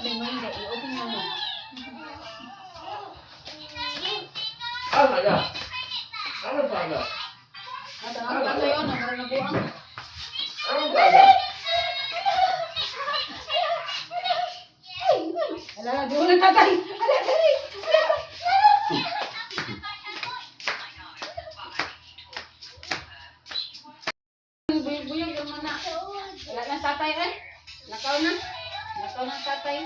May mangga, i-open mo na. Ah, kaya. Ano pa na? At ang tatay yun, ang na buang. Ano pa na? Ala, doon ang tatay. Ala, dali. Ala, ala. Buyog-buyog yung mana. Wala na tatay eh. Lakaw na. Lakaw na tatay.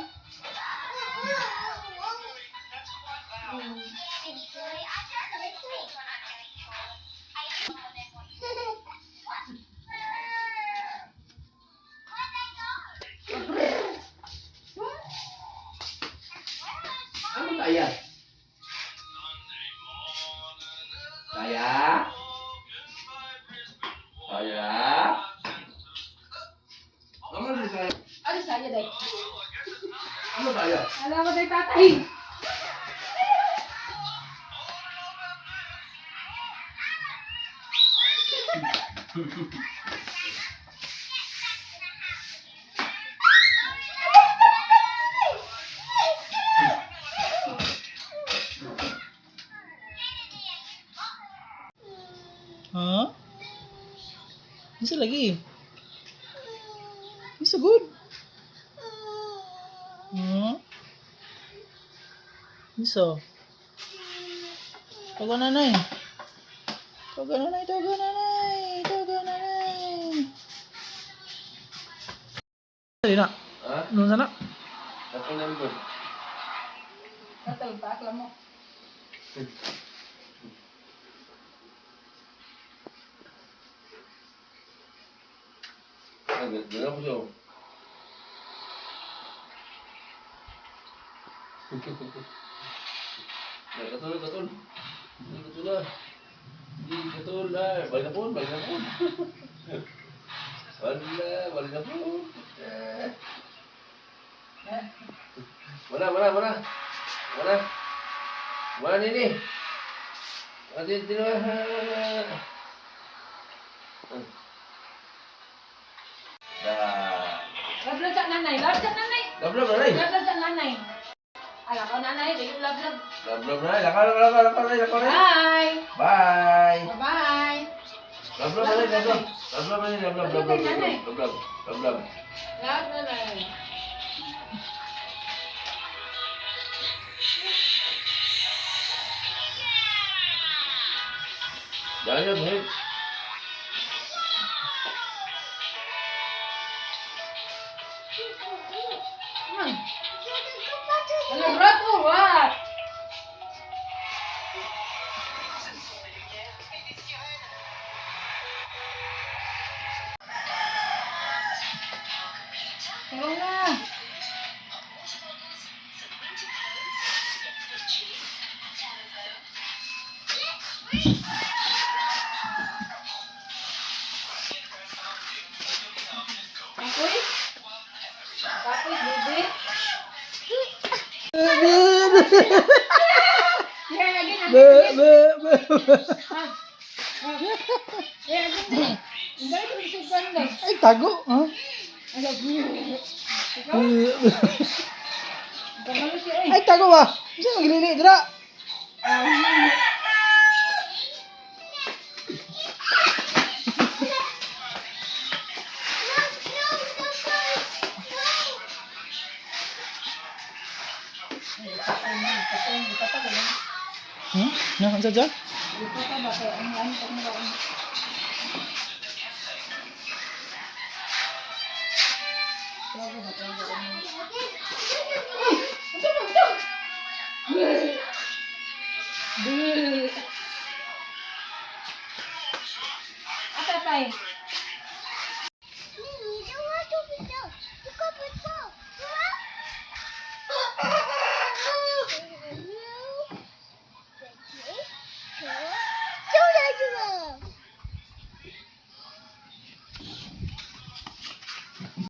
Ano kaya? Kaya? Kaya? Ano si kaya? Ano saya day? Ano kaya? Ala ko day tatay. Ha? Isa lagi. Isa good. Ha? Isa. Tawa nanay. Tawa nanay, tawa nanay. Tawa nanay. Dali na. Ha? Noon sana. Ako number. Tatay, paakla mo. Ah, gano'n ko siya. Katul, katul. Hindi katul ah. Hindi katul ah. Balik na po, balik na po. Wala, balik na po. Eh. Wala, wala, wala. Wala. Wala nini. Wala nini. Dah. Love sa nanay. Love sa nanay. Love, love, nanay. Love sa nanay. Ala ko nanay, dili love love. Love, love, nanay. Lakaw, lakaw, lakaw, lakaw, nanay, lakaw, nanay. Bye. Bye. Bye-bye. Love, love, nanay, love, love. Love, love, nanay, love, love, love, love, love, love, love, love. Love nanay. Jangan, jangan, nanay. Ano, rat or what? Tulong na. Kapoy? Kapoy, baby? Yeah, again, again, Be, again. be, be. Ah. Ah. Yeah, again. Ang dali ko sa ganda. Ay, tago. Ha? Ano? Ikaw? Kamalo siya eh. Ay, tago ba? Isa maglili dira. Ah. Na, unsa dyan? Atatay.